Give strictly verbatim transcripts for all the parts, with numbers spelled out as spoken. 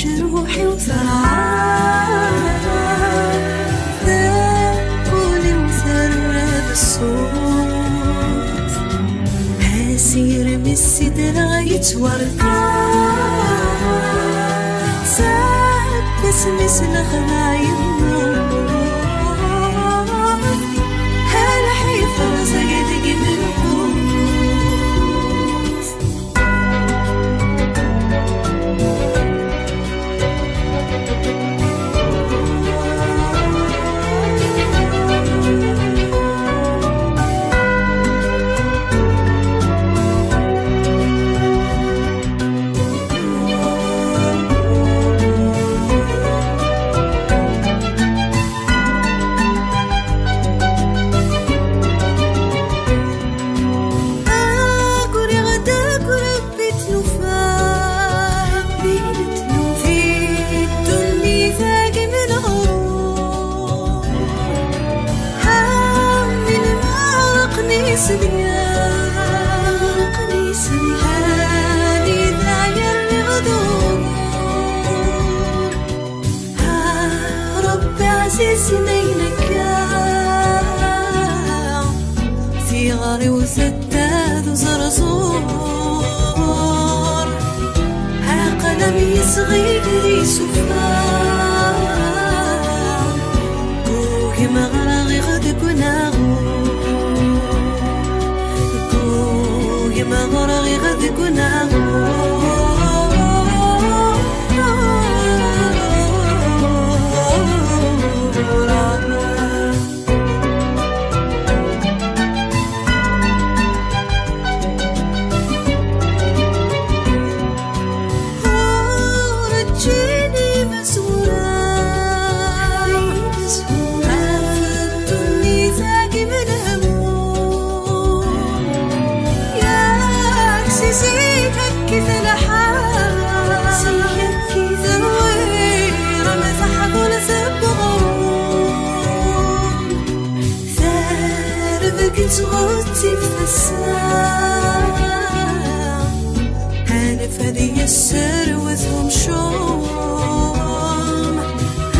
Ruḥ-iw terɛa, tewwul-iw terra d ṣṣut. Asirem i sidreɣ yettwarka, seg wasmi s lexla yemmut. Lḥif rẓag deg melkut. Aguriɣ-d akk Rebbi tlufa, di ddunit-agi n leɣrur. Amin ma aql-i s dya, aql-i s dya, anida yerriɣ d ugur. Ah, Rebbi ɛzizen ayen akka, tiɣri-w tedda d uẓerẓur. Aqlam yesɣi d isufa, gugem ɣraɣ-iɣ deg unaɣur. Gugem ɣraɣ-iɣ deg unaɣur. Ur ǧǧin imezwura ɣef ddunit-agi n lehmum. Yak si zik akkit lḥal, terwirem taḥdult n uɣrum. Tarbeǧ tɣettib tasa, anef ad yesserwet umcum,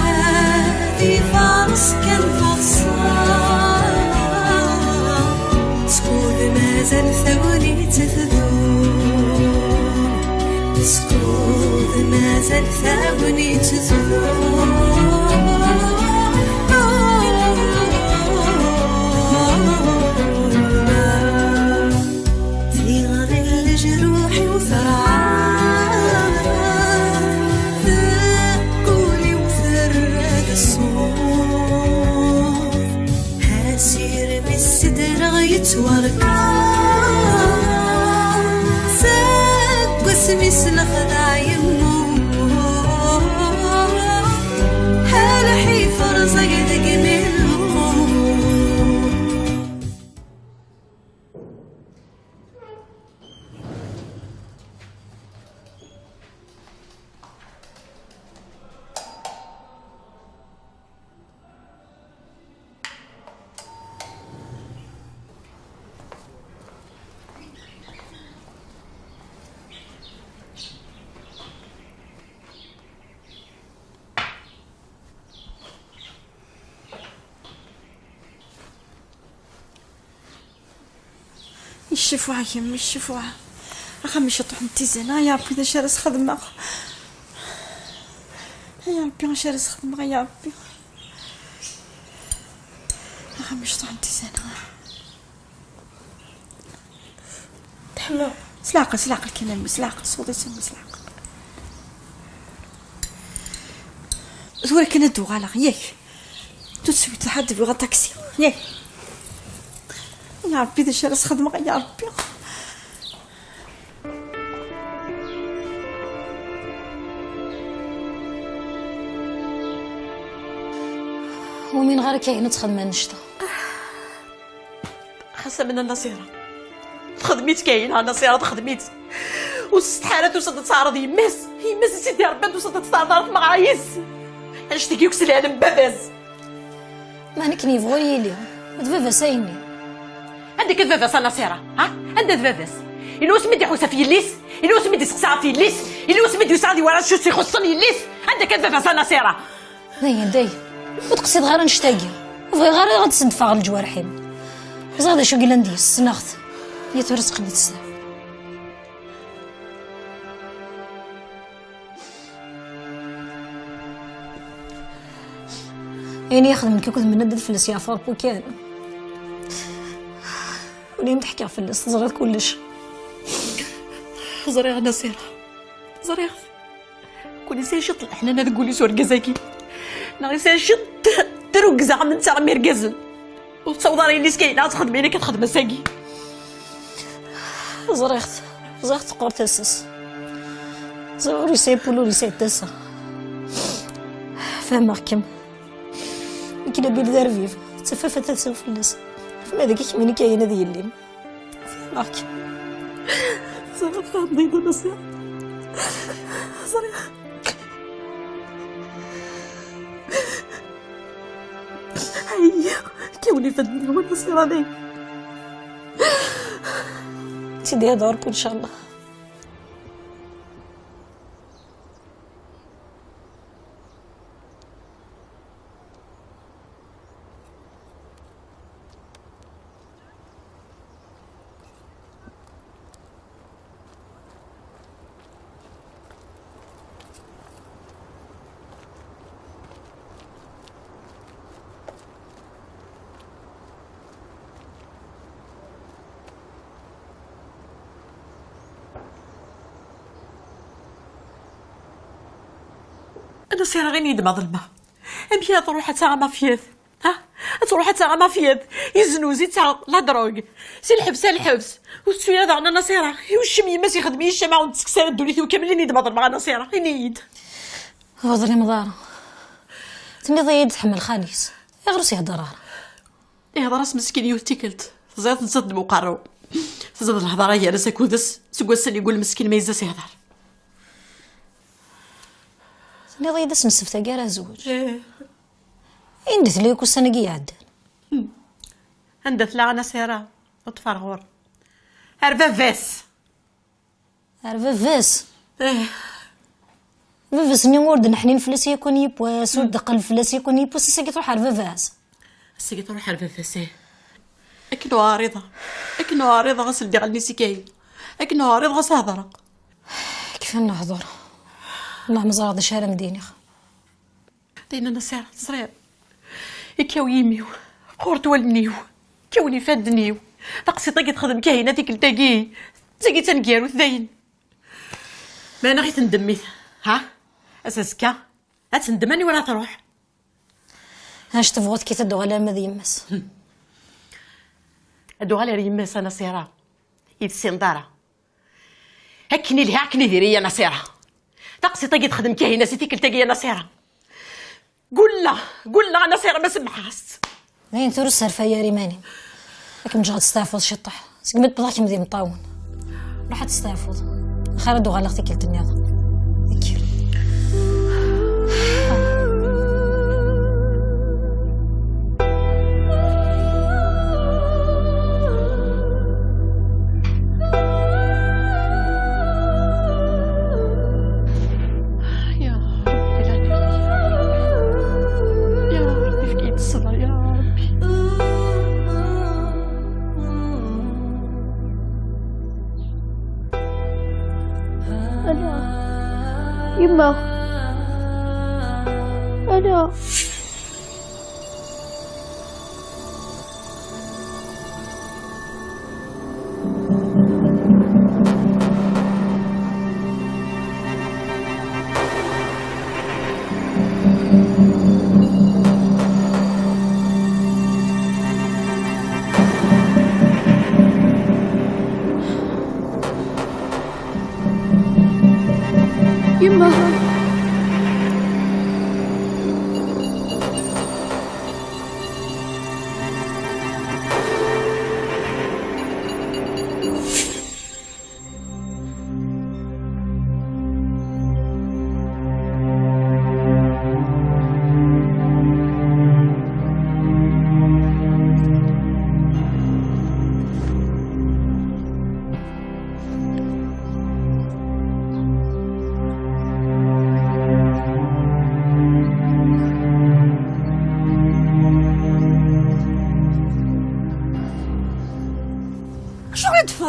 ad ifares kan taḍsa. Skud mazal tagnit tdum, skud mazal tagnit tdum. Tiɣri n leǧruḥ-iw terɛa, tewwul-iw terra-d ṣṣut. Asirem i sidreɣ yettwarka, seg wasmi s lexdeɛ yemmut. Lḥif rẓag deg melkut. Iccifuɛ kemm, iccifuɛ. Axxam iceṭṭuḥ n tizan, ay Ṛebbi, d acu ara s-xedmeɣ? Ay Ṛebbi, acu ara s-xedmeɣ, ay Ṛebbi? Axxam iceṭṭuḥ n tizan. Teḥma. S leɛqel, s leɛqel kan a mmi, s leɛqel, ṣṣut-is a mmi, s leɛqel. Tura kan ad d-uɣaleɣ, yak. Tout de suite, ad d-bɣiɣ aṭaksi, yak. Ya Ṛebbi, d acu ara s-xedmeɣ, ya Ṛebbi? Ur umineɣ ara akka ayen ad txedem annect-a. Xas amen a Nasira. Texdem-itt kan, a Nasira, texdem-itt. Ur tsetḥa ara tusa-d ad teɛreḍ yemma-s. Yemma-s i s-id-irebban tusa-d ad teɛreḍ ar tmeɣra yis. Annect-agi akk s lɛelm n baba-s. Ma nekkni yebɣu ur yili. D baba-s ayenni. Anda akka d baba-s a Nasira? Ha? Anda d baba-s? Yella wasmi d-iḥusa ɣef yelli-s? Yella wasmi d-iseqsa ɣef yelli-s? Yella wasmi d-yusa ad iwala acu s-ixuṣṣen yelli-s? Anda-k a baba-s a Nasira? Dayen, dayen. Ur d-qsideɣ ara annect-agi. Ur bɣiɣ ara ad d-sendfeɣ ɣer leǧwarḥ-im. Ẓriɣ d acu i yellan deg-s, ssneɣ-t. Ya tura seqqen-itt s. Ayen i ixedmen akk d Mennad ad fell-as yeɛfu Ṛebbi kan. Ur am-d-ḥkiɣ fell-as, teẓriḍ kullec. Ẓriɣ a Nasira. Ẓriɣ-t. Kul yesɛa ciṭ n leḥnana deg wul-is urgaz-agi. Neɣ yesɛa ciṭ n trugza am netta am irgazen. Ur tettaweḍ ara yelli-s kan ad txedm ayen akka txedm ass-agi. Ẓriɣ-t. Ẓriɣ teqqur tasa-s. Ẓriɣ ur yesɛi pul, ur yesɛi tasa. Fehmeɣ-kem. Nekk labid d arbib. Ttafafat ad tsew fell-as. Ɣef ma deg-k min i kayen ad yellim. Fehmeɣ-kem. Ẓriɣ tfehmeḍ-iyi-d a Nasira. Ẓriɣ. Ayya, kkawen ifadden-iw a Nasira, dayen. Sidi ad ɣurk, incallah. Ana sɛiɣ ayen i d-maḍelma. Amek ara truḥ ad taɣ amafyad? Ha? Ad truḥ ad taɣ amafyad. Yeznuz, yettaɣ la drogue. Si lḥebs ar lḥebs. Ur tettu ara daɣen a Nasira. Iwcem yemma-s ixdem-iyi ccama ur d-ttekkes ara ddunit-iw kamel, ini-d ma ḍelmeɣ a Nasira. Ini-yi-d. Ur teẓrimeḍ ara. Tenniḍ-iyi-d tḥemmel xali-s. Ayɣer ur s-ihedder ara? Ihḍer-as meskin yiwet tikkelt. Teẓriḍ nettat d Muqerru. Tezdeɣ lehḍer-a gar-as akked-s. Seg wass-nni igul meskin ma yezzi ad s-ihḍer. Tenniḍ-iyi-d ass n ssebt-agi ara zewǧ. Eh. Anda tella yakk ussan-agi iɛeddan? Hmm. Anda tella a Nasira? Ur ṭṭfeɣ ɣur. Ar baba-s. Ar baba-s? Eh. Baba-s-nni ur d-neḥnin fell-as yakk yiwwas, ur d-neqqel fell-as yakk yiwwas, ass-agi truḥ ar baba-s. Ass-agi truḥ ar baba-s, eh. Akken uɛriḍeɣ, akken uɛriḍeɣ as-ldiɣ allen-is i Kahina, akken uɛriḍeɣ as-hedreɣ. Kfan lehdur. Wellah ma ẓriɣ d acu ara m-d-iniɣ. Tinna Nasira, teẓriḍ? Ikkaw yimi-w, qqurent wallen-iw, kkawen ifadden-iw. Taqsiṭ-agi texdem Kahina tikkelt-agi, d tagi d taneggarut dayen. Meɛna i tendemmit, ha? Ass azekka, ad tendem aniwer ara truḥ. Acu tebɣu tekki ad d-tuɣal arma d yemma-s. Hmm. Ad d-tuɣal ar yemma-s a Nasira, i tessineḍ ara. Akken i lhiɣ, akken i diri, a Nasira. Taqsiṭ-agi texdem Kahina si tikkelt-agi, a Nasira. Gulleɣ, gulleɣ a Nasira ma semmḥeɣ-as-tt. Dayen tura ur sserfay ara iman-im. Ad kem-ǧǧeɣ ad testeɛfuḍ ciṭṭaḥ. Segmi d-wwḍeɣ kemm d imeṭṭawen. Ruḥ ad testeɛfuḍ. Axir ad d-uɣaleɣ tikkelt nniḍen. Kker. يا ربي، لا تخليك. يا ربي، فكيت الصبر، يا ربي. أنا. يما. أنا. يما.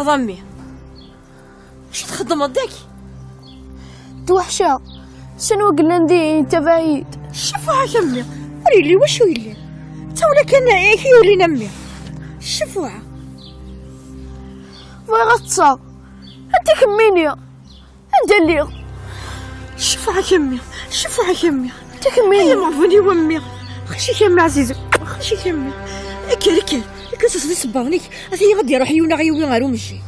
A mmi, acu txeddmeḍ dagi? Ttwaḥcaɣ. Sin wiglan din, tabaɛid. Ccfuḥ-ak a mmi, ur yelli wacu yellan. D tawla kan i k-yulin a mmi. Ccfuḥ. Bɣiɣ ad ṭṭseɣ. Anta kemmini? Anda lliɣ? Ccfuḥ-ak a mmi, ccfuḥ-ak a mmi. Anta kemmini? Ay ameɣbun-iw a mmi. Xaci-k a mmi ɛzizen, xaci-k a mmi. Kker, kker, kker s isebbaḍen-ik. Atan ad d-iruḥ yiwen ad ɣ-yawi ɣer umejjay.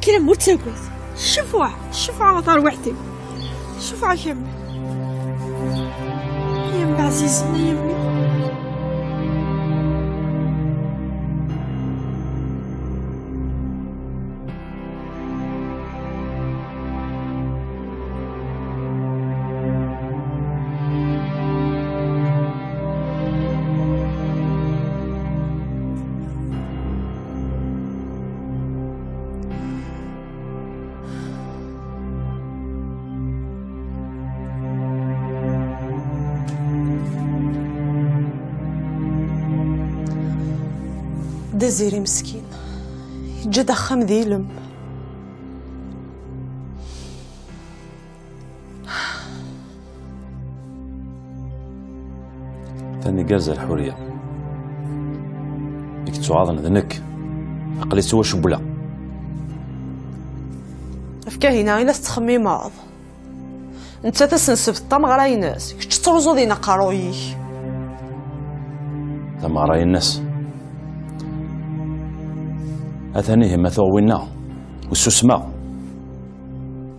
Kker a mmi, ur ttagad. Ccfuḥ, ccfuḥ a tarwiḥt-iw. Ccfuḥ-ak a mmi. Ay a mmi ɛzizen, ay a mmi. D aziri meskin, yeǧǧa-d axxam d ilem. Taneggart d lḥuriya. I yettuɛaḍen d nekk. Aql-i ttwacewwleɣ. Ɣef Kahina i la tettxemmimeḍ? Nettat ass n ssebt d tameɣra-ines, kečč tettruẓuḍ-in aqerruy-ik. Tameɣra-ines. Atan ihi ma tuɣ winna, ur ssusmeɣ.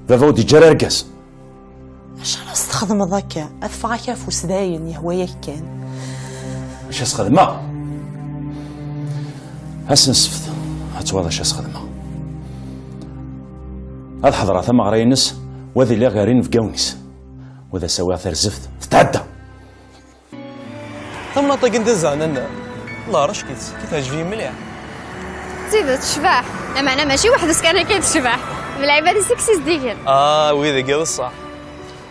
Baba ur d-yeǧǧi ara argaz. Acu ara s-txedmeḍ akka? Ad ffeɣ-ak afus dayen, yehwa-yak kan. Acu as-xedmeɣ? Ass n ssebt, ad twalaḍ acu as-xedmeɣ. Ad ḥeḍreɣ tameɣra-ines, u ad iliɣ gar inebgawen-is, u ad as-awiɣ tarzeft tetɛedda. Tamnaḍt-agi n Dda Zeɛnan, leɛrac-itt, ki teɛǧeb-iyi mliḥ. D tidet, tecbeḥ. Lameɛna mačči weḥd-s kan akka i tecbeḥ. D lɛibad-is i k-ssizdigen. Ah, wid-agi d ṣṣeḥ.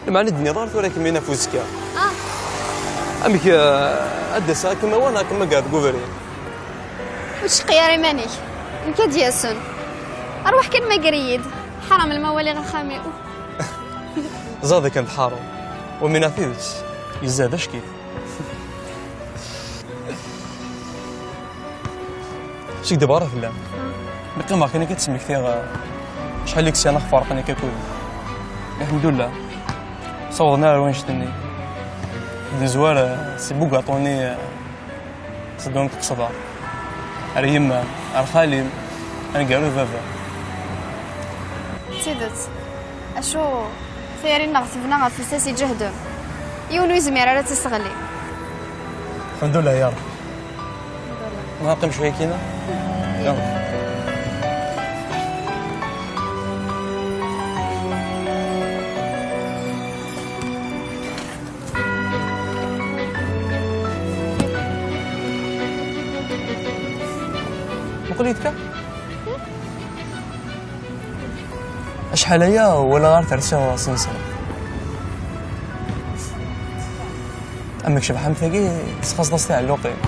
Lameɛna d-nniḍ ara tura kemmini ɣef uzekka. Ah. Amek, eh, ad d-aseɣ ad kem-awiɣ neɣ ad kem-agareɣ deg ubrid? Ur tceqqi ara iman-ik. Nekk ad d-yasen. Arwaḥ kan mager-iyi-d. Ḥaram lma waliɣ axxam-iw. Ẓriɣ dakken tḥareḍ. Wamina tidet, yezza d acek-it. Seg debara fell-am. Mi qqimeɣ kan akka ad d-smektiɣ, eh, acḥal i ksanaɣ ferqen akka akud. Lḥemdullah. Sawḍen ar wanect-nni. Nezwar, eh, si bugaṭu-nni, eh, Teddunt qesda. Ar yemma, ar xali, aneggaru d baba. D tidet. Acu, tayri-nneɣ tebna ɣef lsas iǧehden. Yiwen ur yezmir ara ad tt-isseɣli. Lḥemdullah ya Rebbi. Nɣa qim cwiya kina. Yalla. Muqel-it kan. Acḥal aya walaɣ ar tersiḍ asenṣel. Amek cebḥ am tagi, tesxaṣeḍ-as tiɛelluqin.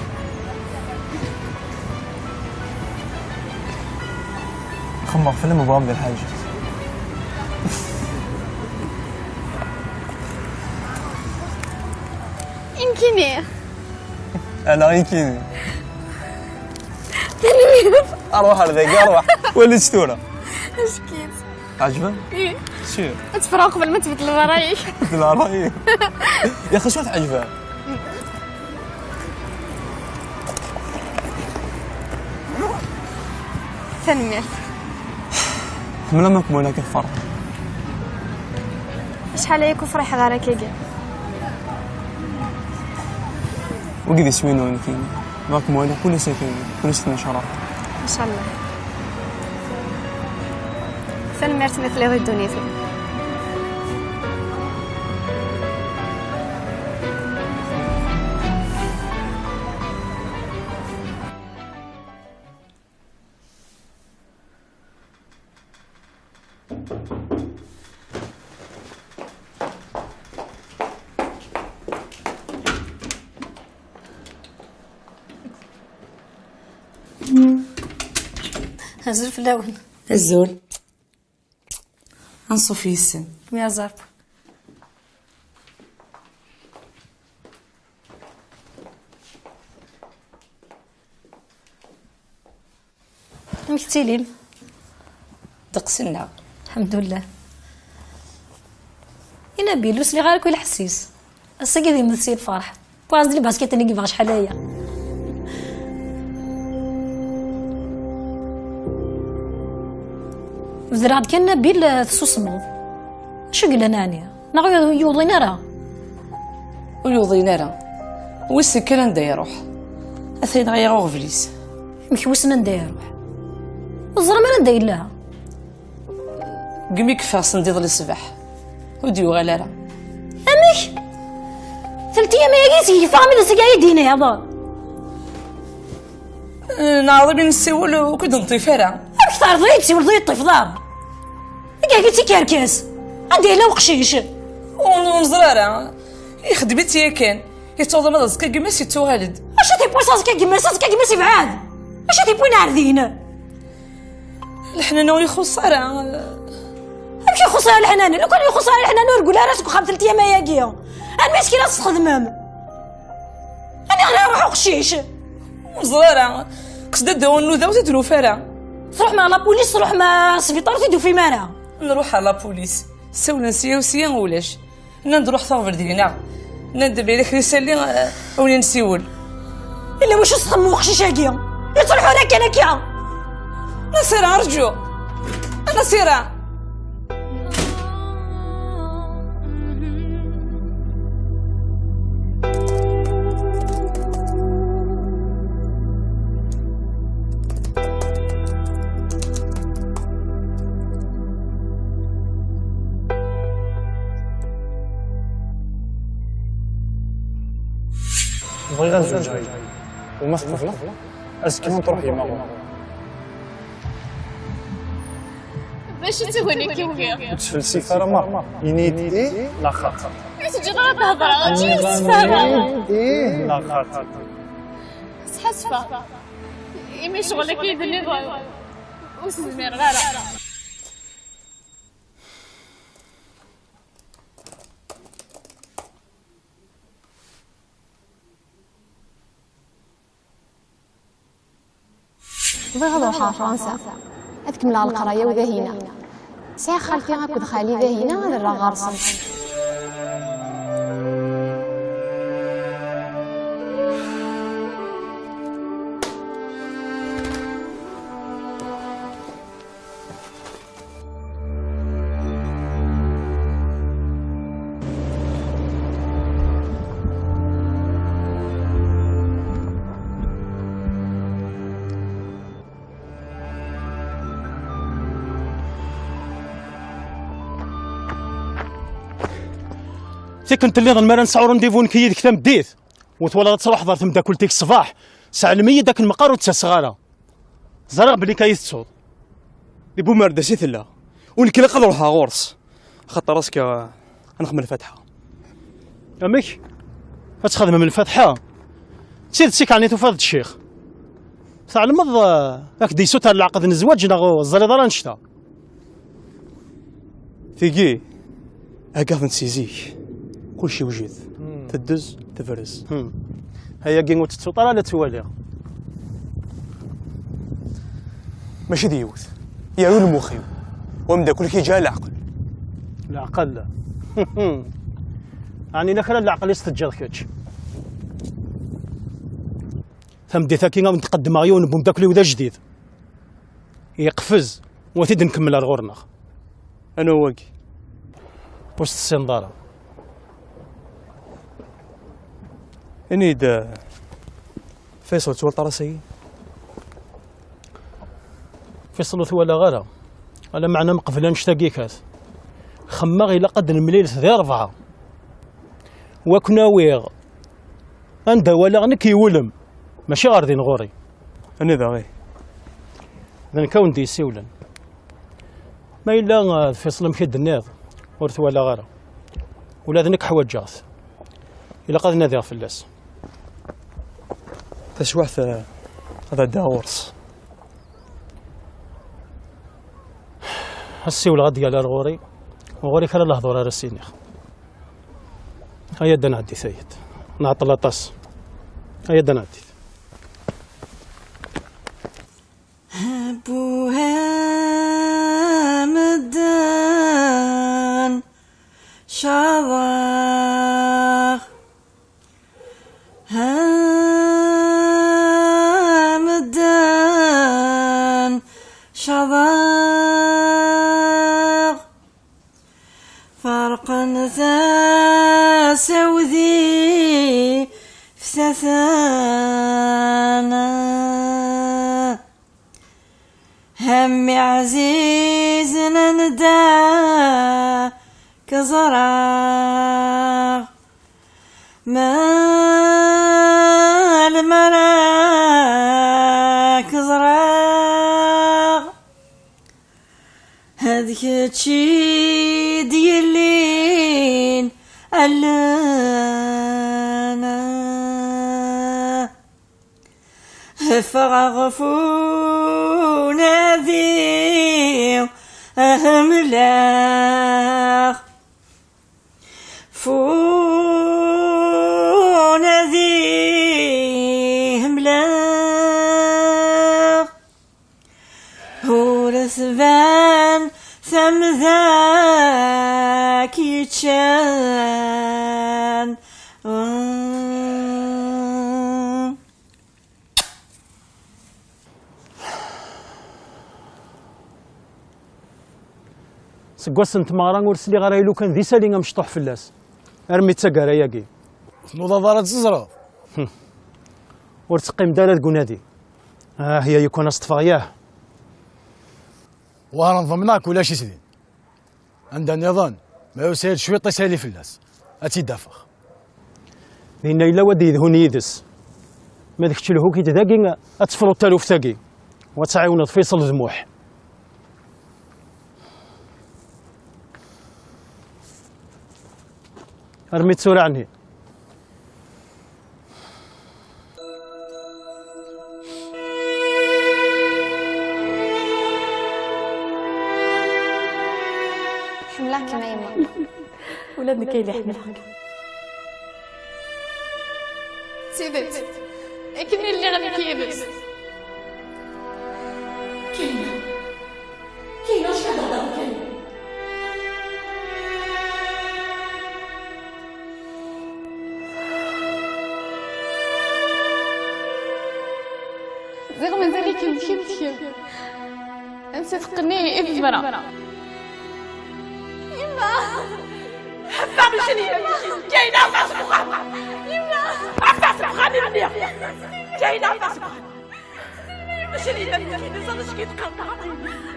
Xemmeɣ fell-am, bɣam di lḥaǧa. Imkini. Ala, imkini. Tanemmirt. Arwaḥ ar dagi, arwaḥ. Wali-tt tura. Ackit. Ɛejben? Ih. Sûr. Ad tefreɣ qbel ma tbeddleḍ ṛṛay-ik. Beddel ṛṛay-ik. Ya xi, s wat ɛejben. Tanemmirt. Ḥemmleɣ ma kem-walaɣ akka tferḥeḍ. Acḥal aya ur friḥeɣ ara akkagi. Wagi d iswi-inu nekkini. Bɣiɣ kem-waliɣ kul ass akkagi, kul ass tennecraḥ. Ncallah. Tanemmirt mi telliḍ i ddunit-iw. Azul fell-awen. Azul. Anṣuf yes-sen. Myaẓaf. Amek tettilim? Ddeqs-nneɣ. Lḥemdullah. I Nabil, ur sliɣ ara akk i lḥess-is. Ass-agi ad yemmet si lferḥ. Wwiɣ-as-d lbasket-nni i yebɣa acḥal aya. Bedreɣ-d kan Nabil, eh, tessusmeḍ. Acu yellan ɛni? Neɣ ur yuḍin ara? Ur yuḍin ara. Wissen kan anda iruḥ. Atan ɣaya uɣbel-is. Amek wissen anda iruḥ? Ur teẓram ara anda yella? Deg mi yeffeɣ sendiḍelli ṣṣbeḥ, ur d-yuɣal ara. Amek? Telt yyam ayagi seg yeffeɣ mi d seg ay d-iniḍ. Eh, neɛreḍ imi nessiwel, ur k-id-neṭṭif ara. Amek teɛreḍ ad yi-d-tessiwleḍ ur yi-d-teṭṭifeḍ ara? Agi-agi d tikerkas. Anda yella uqcic? Ur, ur neẓri ara. Ixeddem-itt yakan. Yettwaḍ ma d aẓekka gma-s yettuɣal-d. Acu t-yewwin aẓekka gma-s, aẓekka gma-s yebɛed? Acu t-yewwin ar din? Leḥnana ur ixuṣṣ ara. Amek ixuṣṣ ara leḥnana? Lukan ixuṣṣ ara leḥnana ur gul ara seg uxxam telt yyam ayagi. Armi askil ad txedmem. Aniɣer ara iruḥ uqcic? Ur neẓri ara. Qsed ad d-awen nuda ur t-id-nufi ara. Tṛuḥem ɣer la police, tṛuḥem ɣer sbiṭar ur t-id-tufim ara. Nruḥ ɣer la police. Ssawlen sya u sya ulac. Nnan-d ruḥet aɣbel deg-neɣ. Nnan-d ma yella kra isalli, eh, awen ad nsiwel. Yella wacu s-txemmem uqcic-agi? Yettruḥu ara kan akka. Nasira, rǧu. Nasira. Bɣiɣ ad zewǧeɣ yid-m. Uma tqebleḍ, azekka ad n-truḥ yemma ɣur-i. D acu i d tagnit-iw-nni? Ur ttfelsif ara merra. Ini-d ih neɣ xaṭi. Ur teǧǧiḍ ara ad d-hedreɣ, acu i d-tessefhameḍ? Ih neɣ xaṭi. Sḥassfeɣ. Imi ccɣel akka i d-tenniḍ, ur s-zmireɣ ara. Bɣiɣ ad ruḥeɣ ɣer Fransa. Ad kemmleɣ leqraya-w dahina. Sɛiɣ xalti akked xali dahina, ad rreɣ ɣer-sen. Tikkelt nniḍen mi ara nesɛu rendez-vous nekk yid-k tameddit, u twalaḍ ad truḥeḍ ɣer temdakelt-ik ṣṣbeḥ, sɛellem-iyi-d akken meqqar ur d-ttaseɣ ara. Ẓriɣ belli akka i tettuḍ. Di Bumerdas i tella. U nekk ilaq ad ruḥeɣ ɣur-s. Axaṭer azekka ad nexdem lfatiḥa. Amek? Ad txedmem lfatiḥa? D tidet i k-ɛni tufiḍ-d ccix? Tɛelmeḍ, eh, ad k-d-yessuter leɛqed n zzwaǧ neɣ ur teẓriḍ ara annect-a? Tigi, heggaɣ-tent si zik. Kullec yewjed. Hmm. Teddez, tebrez. Hmm. Ayagi ur tettuḍ ara la ttwaliɣ. Mačči d yiwet. Yerwi lmux-iw. U ameddakel-ik yeǧǧa leɛqel. Leɛqel? Ɛni la kra n leɛqel i s-teǧǧiḍ kečč? Tameddit-agi ad wen-d-qeddmeɣ yiwen n umeddakel-iw d ajdid. Yeqfez, u ad t-id-nkemmel ar ɣur-neɣ. Anwa wagi? Ur s-tessineḍ ara. Ini-d, eh, Faisal, twalaḍ ara s-agi? Faisal ur t-walaɣ ara. Ala meɛna meqbel annect-agi kat. Xemmeɣ ilaq ad d-nemlilet di rebɛa. Wa ken-awiɣ anda walaɣ nekk yewlem, mačči ɣer din ɣur-i. Anida ih? D nekk a wen-d-yessiwlen. Ma yella, ah, d Faisal amek i d-tenniḍ, ur t-walaɣ ara. Ula d nekk ḥwaǧeɣ-t. Ilaq ad nadiɣ fell-as. Taswiɛt, ah, ad ɛeddiɣ ɣur-s. Ssiwleɣ ad d-yali ar ɣur-i, ɣur-i kra lehdur ara s-iniɣ. Aya-d ad nɛeddi tayet. Nɛeṭṭel aṭas. Aya-d ad nɛeddi. Buha medden caḍeɣ. Ha medden caḍeɣ. Ferqen tasa-w di fsatan. Ham ɛzizen anda k-ẓreɣ. Melmi ara k-ẓreɣ. D kečč i d-yellin allen. Ffɣeɣ f unadi hemleɣ. F unadi hemleɣ. Ur tban tamda k-yeččan. Seg wass n tmeɣra ur sliɣ ara i lukan d isali amecṭuḥ fell-as, armi d taggara-agi. Tnudaḍ ara tt-teẓreḍ? Ur teqqimeḍ ara deg unadi. Ah, ya yukan ad s-ṭṭfeɣ, yah. Wah, ḍemneɣ-k ulac-it din. Anda nniḍen, ma yusa-d cwiṭ isali fell-as, ad tt-id-afeɣ. Dinna yella wa d-yedhun yid-s. Ma d kečč lhu-k-id dagi, ad tefruḍ taluft-agi, u ad tɛiwneḍ Faysel d Muḥ. Armi d tura ɛni? Ḥemmleɣ-kem a yemma. Ula d nekk ay la ḥemmleɣ-k. D tidet, akken i lliɣ nekk yid-s. Kayna, Kayna, acu ara d-tehder Kayna? Ziɣ mazal-ikem d kemm d kemm. Ansa teqqen i tebra. Yemma! Ḥeffeɣ mecli! Kayna, ffeɣ seg uxxam! Yemma! Ffeɣ seg uxxam i m-nniɣ! Kayna, ffeɣ seg uxxam! Mecli, d nekk i teẓriḍ acu i d-qqaren.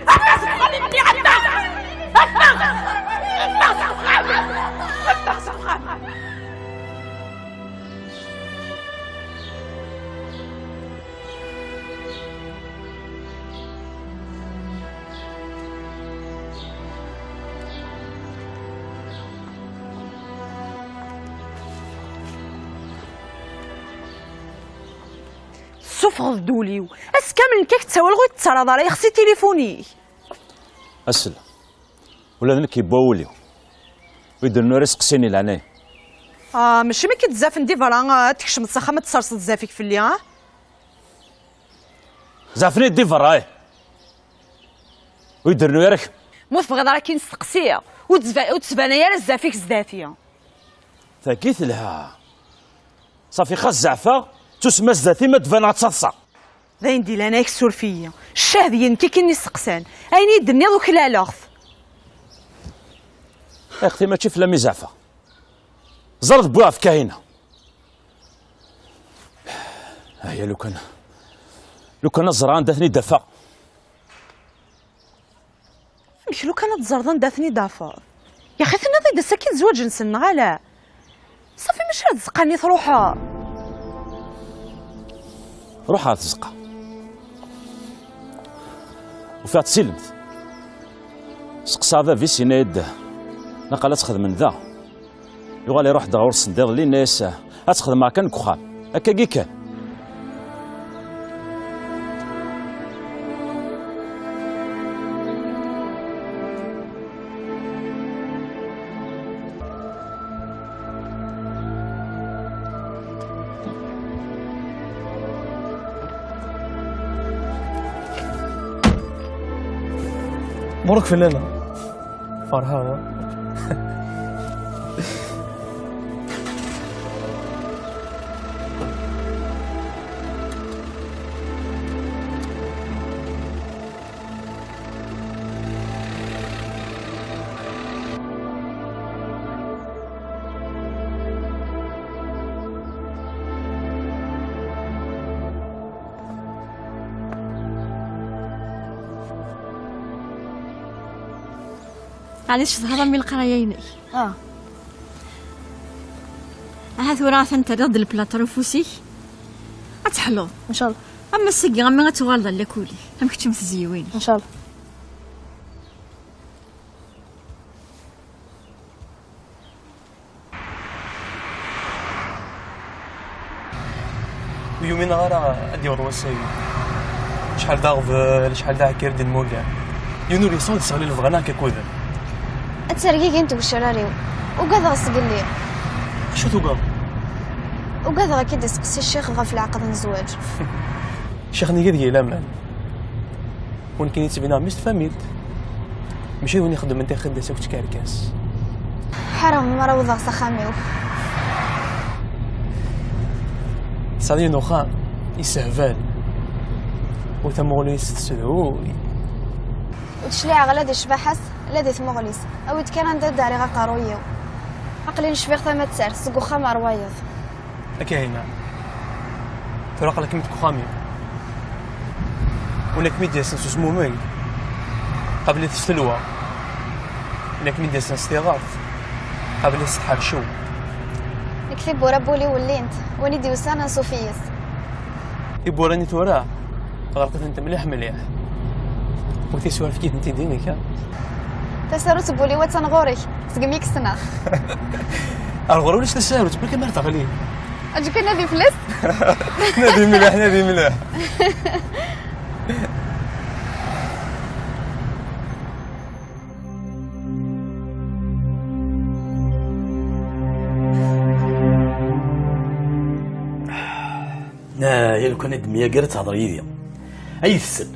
Ffeɣ seg uxxam i m-nniɣ, ffeɣ! Ffeɣ! Ffeɣ seg uxxam! Ffeɣ seg uxxam! Tessufɣeḍ-d ul-iw. Ass kamel nekk ak-ttawaleɣ ur tettarraḍ ara, yexsi tilifun-ik. Asel. Ula d nekk yewwa wul-iw. Ur d-rennu ara iseqsiyen i leɛnaya. Ah, mačči mi k-id-zafen di berra, ah, ad tkecmeḍ s axxam ad tserseḍ zzaf-ik fell-i, ah? Zafen-iyi-d di berra, eh. Ur d-rennu ara kemm. Ma ur tebɣiḍ ara ad k-in-steqsiɣ, ur d-tba-, ur d-tbanay ara zzaf-ik zdat-i. Tagi telha. Safi xas zeɛfeɣ, ttusemma zdat-i ma d-baneɣ d taḍsa. D ayen d-ilan, ay suref-iyi. Ccah d-iyi nekk i k-in-isteqsan. Ayen i d-tenniḍ uklaleɣ-t. Axti mačči fell-am i zeɛfeɣ. Ẓer d wwiɣ ɣef Kahina. Aya lukan, lukan ad ẓreɣ anda ten-id-afeɣ. Amek lukan ad teẓreḍ anda ten-id-tafeḍ? Yaxi tenniḍ-id ass-agi d zzwaǧ-nsen, neɣ ala? Safi, mačči ar tzeqqa-nni truḥeḍ? Ruḥeɣ ɣer tzeqqa. Ufiɣ-tt d tilemt. Seqsaɣ bab-is, yenna-yi-d naqal ad txedmen da. Yuɣal iruḥ-d ɣur-sen diḍelli, yenna-yas ad txedmeɣ kan deg uxxam. Akkagi kan. Muruk fell-aneɣ. Ferḥeɣ. Ɛni tcedhaḍ am i leqraya-inek? Ah. Aha tura atan terriḍ-d lplaṭer ufus-ik. Ad teḥluḍ. Ncallah. Am ass-agi, am mi ad tuɣaleḍ ar lakul-ik. Am kečč am tezyiwin. Ncallah. Ur yumineɣ ara ad d-yaweḍ wass-agi. Acḥal d aɣbel, acḥal d aɛkir d-nmuger. Yiwen ur yesɛu ad d-sseɣli lebɣi-nneɣ akk akuden. Ad ttergigint tgecrar-iw. Ugadeɣ sgelli. Acu tugadeḍ? Ugadeɣ ad k-id-iseqsi ccix ɣef leɛqed n zzwaǧ. Ccix-nni deg-i laman. Win kan yettbin-aɣ mmi-s n tfamilt, mačči d win ixeddmen tixeddas akked tkerkas. Ḥareɣ mi ara awḍeɣ s axxam-iw. Tesɛiḍ yiwen uxxam yessehbal, u tamuɣli-s tessedhuy. Ur d-cliɛeɣ la di ccbaḥa-s, la di tmuɣli-s. Awi-d kan anda d-ɛriɣ aqerruy-iw. Aql-i necbiɣ tamattart, seg uxxam ar wayeḍ. A Kahina, tura aql-ikem deg uxxam-iw. Win akken i d-yasen s uzmumeg, qabel-it s telwa. Win akken i d-yasen s tiɣert, qabel-it s tḥercew. Nekk tiwwura n wul-iw llint, win i d-yusan ansuf yis. Tiwwura-nni tura, ɣelqet-tent mliḥ mliḥ. U tisura efk-itent-id i nekk, ha? Tasarut n wul-iw attan ɣur-k, segmi i k-ssneɣ. Ar ɣur ulac tasarut, ma kan ar teɣli. Aǧu kan nadi fell-as. Nadi mliḥ, nadi mliḥ. Ah, ya lukan ad d-myagret, ad tehder yid-i. Ay tessel.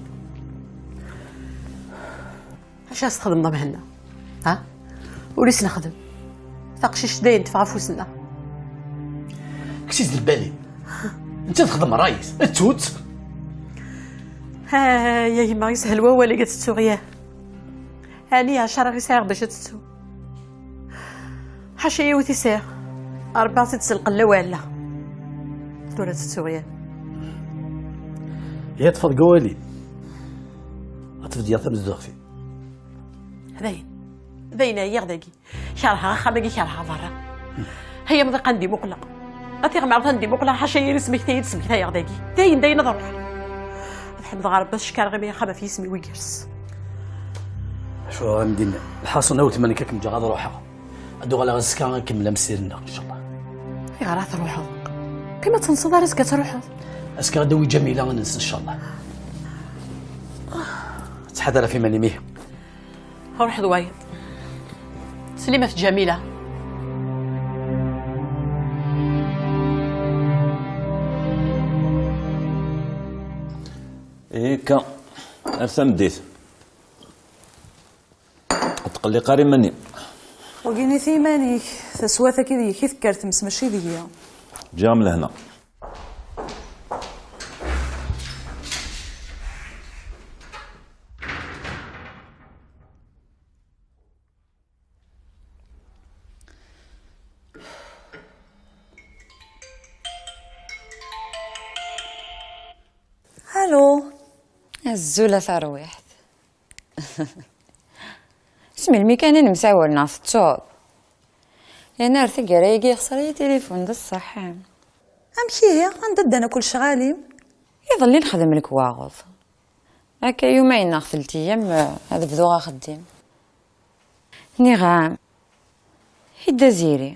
Acu as-txedmeḍ a Mhenna? Ha? Ur is-nexdem. Taqcict dayen teffeɣ afus-nneɣ. Kečč-is d lbali. Netta texdem ṛṛay-is, ad tt-tut. Ha, ya gma, yeshel wawal-agi ad tettuɣ, yah. Ɛni ɛecra i sɛiɣ bac ad tettu? Ḥaca yiwet i sɛiɣ. Ṛebbaɣ-tt-id s lqella u ɛella. Tura ad tettuɣ, yah. Ya ṭṭfeḍ deg wawal-im. Ad tbeddeḍ tamezduɣt-im. Dayen. Dayen ɛyiɣ dagi. Kerheɣ axxam-agi, kerheɣ berra. Ay amḍiq anda i muqleɣ. A tiɣmert anda i muqleɣ, ḥaca yir ismekta i d-smektayeɣ dagi. Dayen, dayen ad ruḥeɣ. Ad ḥemdeɣ Rebbi, ad cekkreɣ imi axxam ɣef yisem-iw igers. Acu ara m-d-iniɣ? Lḥaṣun, a weltma, nekk ad kem-ǧǧeɣ ad ruḥeɣ. Ad uɣaleɣ azekka ad nkemmel amsir-nneɣ, ncallah. Ayɣer ara truḥeḍ? Qqim ad tenseḍ ar azekka ad truḥeḍ. Azekka ad d-awi Ǧamila ad nens, ncallah. Ttḥadar ɣef iman-im, ihi. Ruḥ d wayeḍ. Slimat Ǧamila. Ikka, ar tameddit. Ur tqelliq ara iman-im. Wagi nit iman-ik, taswat-agi deg-k i tekker tmes, mačči deg-i. Ǧǧiɣ-am lehna. Alo. Azul a tarwiḥt. S melmi kan i nemsawal neɣ tettuḍ? Yerna ar taggara-agi yexṣer-iyi tilifun d ṣṣeḥ. Amek ihi? Anda ddan akk lecɣal-im? Iḍelli nexdem lekwaɣeḍ. Akka yuma yenneɣ telt ayyam, eh, ad bduɣ axeddim. Nniɣ-am, i Dda Ziri,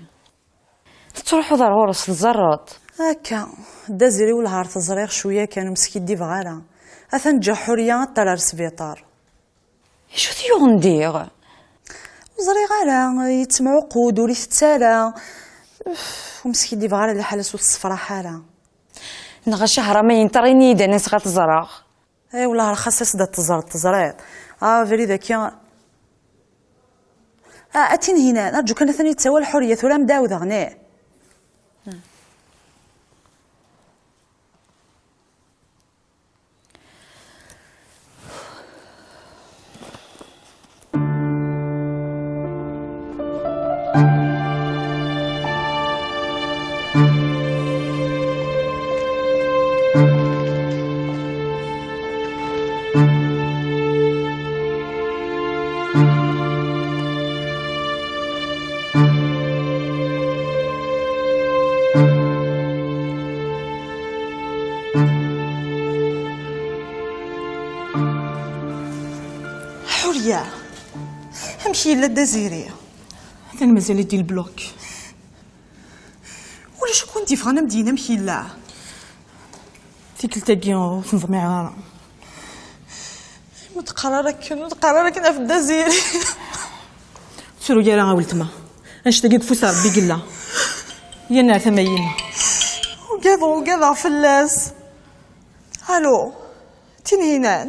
tettruḥuḍ ar ɣur-s, tẓerreḍ? Akka, Dda Ziri wellah ar t-ẓriɣ cwiya kan, ur m-skiddibeɣ ara. Atan ǧǧiɣ Ḥuriya ad t-terr ar sbiṭar. Acu t-yuɣen diɣ? Ur ẓriɣ ara, yettemɛuqud, ur itett ara. Uf, ur m-skiddibeɣ ara, liḥala-s ur tessefraḥ ara. Neɣ acahra ma yenṭer, ini-yi-d, ad n-aseɣ ad t-ẓreɣ. Ay wellah, rxas-as-d ad teẓreḍ, teẓriḍ. Ah, abrid-agi, Ah, a Tinhinan, rǧu kan, atan yettawal Ḥuriya, tura am d-ɛawdeɣ, ne? Ḥuriya, amek yella Dda Ziri? Atan mazal-it di lblok. Ulac akk win d-yebɣan ad m-d-yini amek yella. Tikkelt-agi ur t-neḍmiɛ ara. Ma teqqar ara akken, ur teqqar ara akken ɣef Dda Ziri. Ur ttru ara a weltma. Annect-agi deg ufus n Rebbi i yella. Yya-n ar tama-inu. Ugadeɣ, ugadeɣ fell-as. Alo, Tinhinan.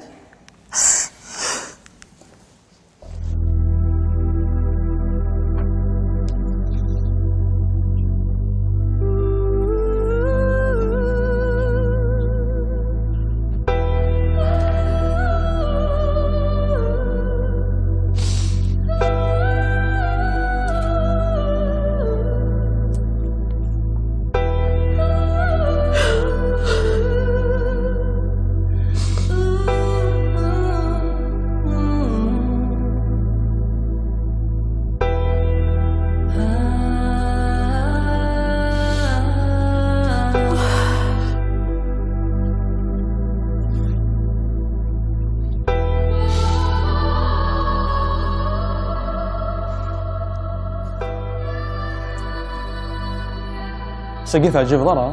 Sagi teɛǧibeḍ ara.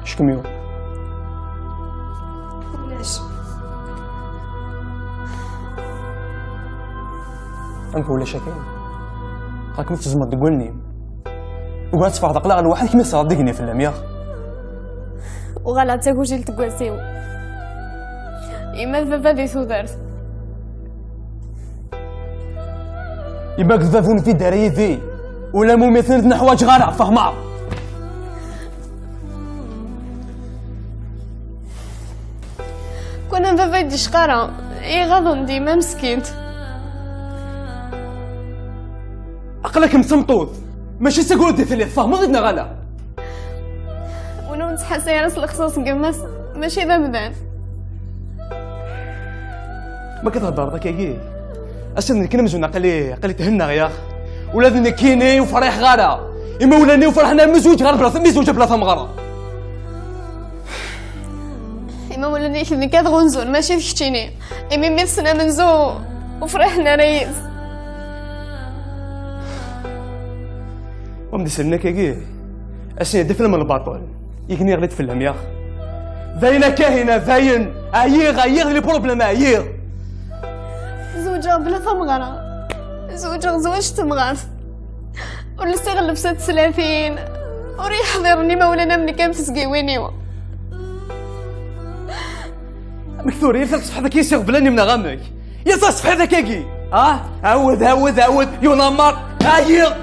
Ckem-iw. Ulac. Amek ulac akken? Akken tezmeḍ deg wallen-im. Ugar ad teffɣeḍ aql-aɣ lwaḥid kemm i tesɛiḍ d igenni fell-am, yaɣ? Uɣaleɣ d tagujilt deg wass-iw. Yemma d baba di tudert. Yemma d baba ur nfid ara yid-i. Ula ma umiten ur ten-ḥwaǧeɣ ara, fehmeɣ. Kwan am baba i d-icqara, iɣaḍen dima meskint. Aql-akem d tameṭṭut, mačči d tagurda i telliḍ, tfehmeḍ-id neɣ ala? Win ur nettḥasay ara s lexṣaṣ n gma-s, mačči d amdan. Ma k-theddreḍ akkagi, ass-a d nekk amzun aql-i, aql-i thennaɣ, yaɣ. Ula d nekkini ur friḥeɣ ara. Imawlan-iw ferḥen armi zwiǧeɣ bla, mi zwiǧeɣ bla tameɣra. Imawlan-ik d nekk ad ɣunzun, mačči d keččini. Imi mi tessen amenzu, ur friḥen ara yid-s. Wa m-d-isellen akkagi, ass-nni d aflam n lbaṭel, igenni yeɣli-d fell-am, yaɣ? Dayen a Kahina, dayen! Ɛyiɣ, ɛyiɣ di les problèmes, ɛyiɣ! Zewǧeɣ bla tameɣra. Zewǧeɣ zwaǧ n temɣart. Ur lsiɣ llebsa n teslatin. Ur iyi-ḥḍiren imawlan am nekk am tezgiwin-iw. Amek tura, yal taṣebḥit akka i s-iɣeblan imneɣ amek? Yal taṣebḥit akkagi! Ah, ɛawed, ɛawed, ɛawed, yunamar, ɛyiɣ!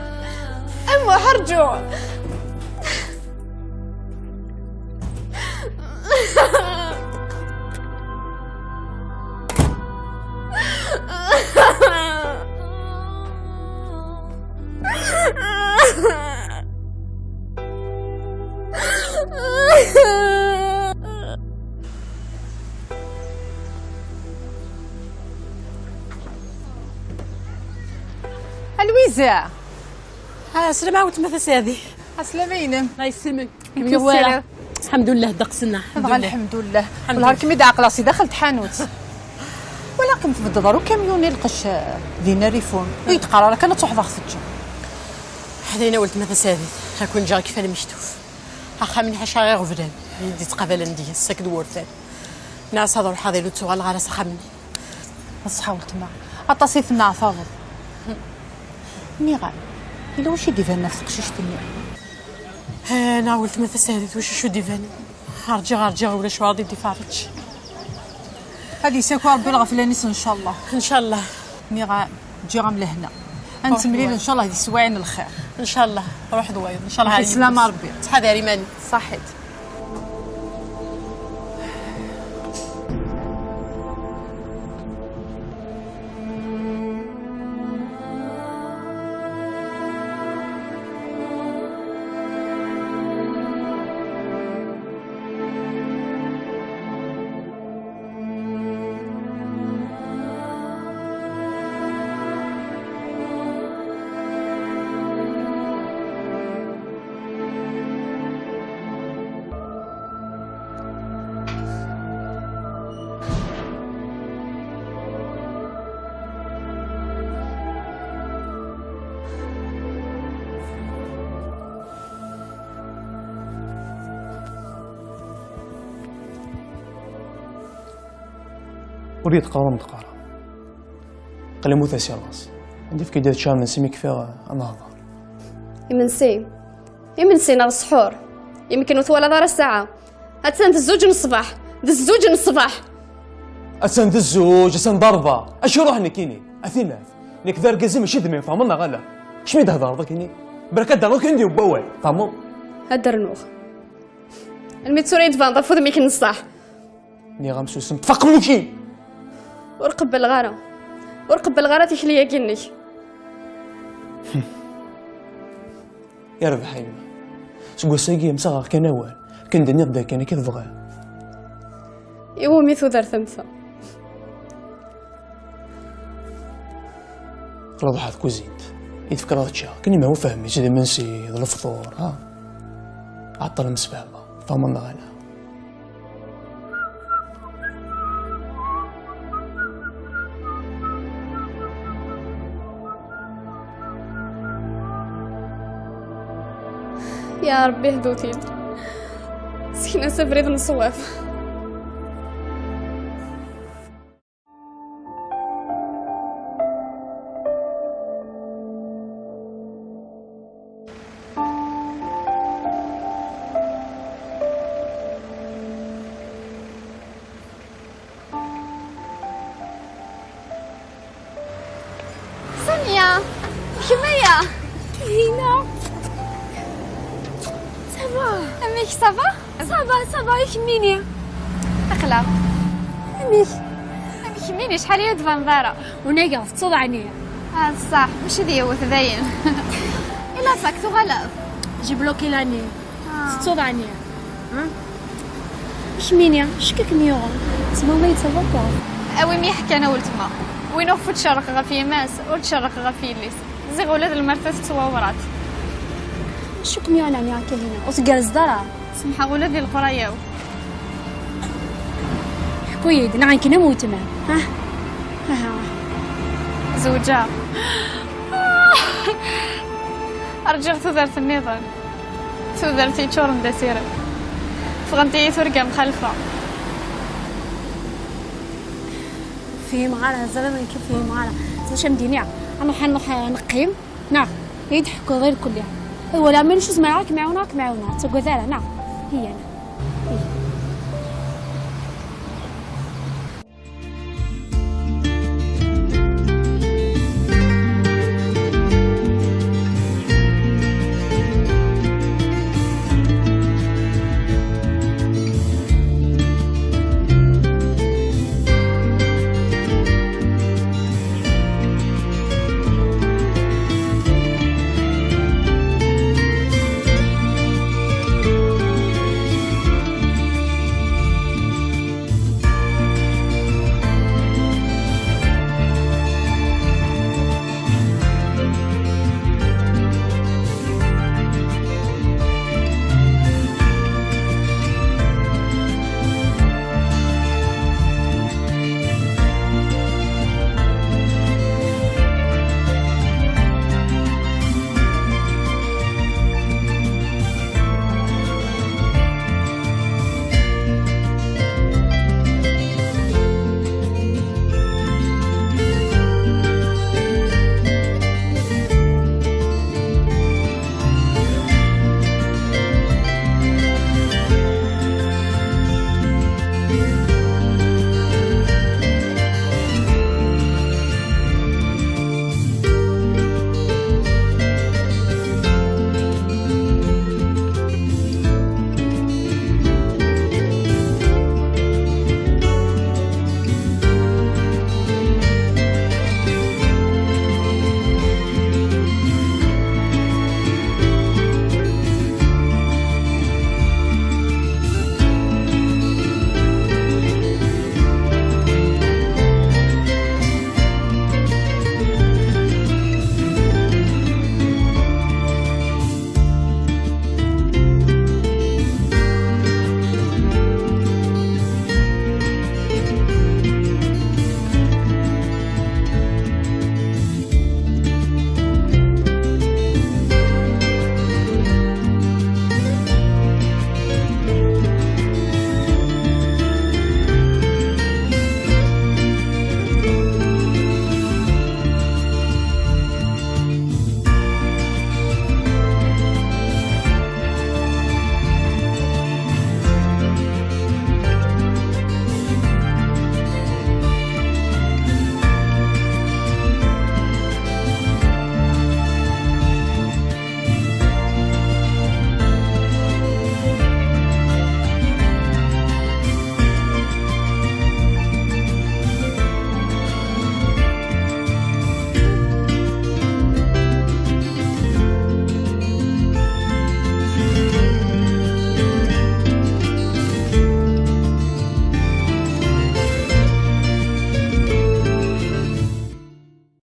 A Muḥ, rǧu! A Lwiza! Ah, slama a weltma Tasaɛdi. Aslama-inem. Ay, yesselmek. Amek i tessirid? Lḥemdullah, ddeqs-nneɣ. Dɣa lḥemdullah. Lḥemdullah. Wellah kem-id ɛeqleɣ si daxel tḥanut. Walaɣ-kem tbeddeḍ ɣer ukamyun i lqecc, eh, dinna rifun. Ur yi-d-qqar ara kan ad truḥeḍ ad ɣ-teǧǧeḍ. Ḥdayen a weltma Tasaɛdit, ad ken-ǧǧeɣ kifal mektuf. Axxam-nni ḥaca iɣeblan i d-ittqabalen deg-s akked wurfan. Nniɣ-as ad ruḥeɣ di l-ttuɣal ɣer-as axxam-nni. D ṣṣeḥ a weltma, aṭas i tenneɛtabeḍ. Nniɣ-am, yella wacu i d-ibanen ɣef teqcict-nni? Ah, neɣ weltma Tasaɛdit, wacu acu d-ibanen? Rǧiɣ, rǧiɣ, ulac waɛḍ i d-iferreǧ. Ad isaku Rebbi lɣeflan-is, ncallah. Ncallah. Nniɣ-am, ǧǧiɣ-am lehna. Ad nettemlil, ncallah, di sswayeɛ n lxir. Ncallah, ruḥ d wayeḍ. Ncallah. Sslam a Rebbi. Ttḥadar iman-ik. Ṣaḥit. Ur yi-d-qqar, ur m-d-qqar. Aql-i mmuteɣ si laẓ. Anda fk-id ad ččeɣ imensi mi kfiɣ ad nehḍer. Imensi? Imensi neɣ ssḥur? Yemken ur twalaḍ ara ssaɛa. Attan d zzuǧ n ṣṣbeḥ. D zzuǧ n ṣṣbeḥ. Attan d zzuǧ, attan d ṛebɛa. Acu ruḥ nekkini? A tinaf. Nekk d argaz-im, mačči d mmi-m, tfehmeḍ neɣ ala? Kečč mi d-hedreḍ akini? Berka ad d-rnuɣ kan di wawal, tfehmeḍ? Ad d-rnuɣ. Almi d tura i d-tbaneḍ ɣef wudem-ik n ṣṣeḥ. Nniɣ-am susem, ṭṭef aqemmuc-im! Ur qebbleɣ ara. Ur qebbleɣ ara tikli-agi-nnek. Yerbeḥ a yemma. Seg wass-agi, msaɣeɣ kan awal. Akken d-nniɣ d akken akka i tebɣiḍ. Iwumi tudert am ta? Aql-i ḍeḥḥa tkuzint. I tefkiḍ ad ččeɣ. Akken ma ur fehmiɣ, d imensi, d lefṭur, ha? Ɛeṭṭel msefhama. Tfehmeḍ neɣ ala? Ya Ṛebbi, hdu-t-id. Sken-as abrid n ṣṣwab. Sania, d kemm aya? Kahina. Ça va? Amek, ça va? Ça va, ça va, i kemmini? Aql-aɣ. Amek? Amek kemmini, acḥal ur d-tbaneḍ ara? Unageɣ, tettuḍ ɛni? Ah, d ṣṣeḥ, mačči d yiwet dayen. I la fac tuɣaleḍ? J'ai bloqué l'année. Ah. Tettuḍ ɛni? Hm? Kemmini, acu i kem-yuɣen? Ttmama yettafakar. Awim-iyi ḥkan a weltma. Win uɣef ur tcerreq ɣef yemma-s, ur tcerreq ɣef yelli-s. Ziɣ ula d lmerta tettwawrat. Acu kem-yuɣen ɛni a Kahina? Ur tgerrzeḍ ara. Semḥeɣ ula di leqraya-w. Ḥku-yi-d, neɣ nekk am weltma. Ha? Aha. Zewǧeɣ. Rǧiɣ tudert nniḍen. Tudert yeččuren d asirem. Ffɣent-iyi turga mxalfa. Fhimeɣ ara, ẓriɣ nekk fhimeɣ ara. Ẓriɣ acu am d-iniɣ. Ad nruḥ, ad nruḥ, ad neqqim, neɣ? Ad yi-d-ḥkuḍ irkelli. Wala ma acu zemreɣ ad kem-ɛiwneɣ, ad kem-ɛiwneɣ. Ur ttagad ara, neɣ? Hiya, neɣ? Hiya.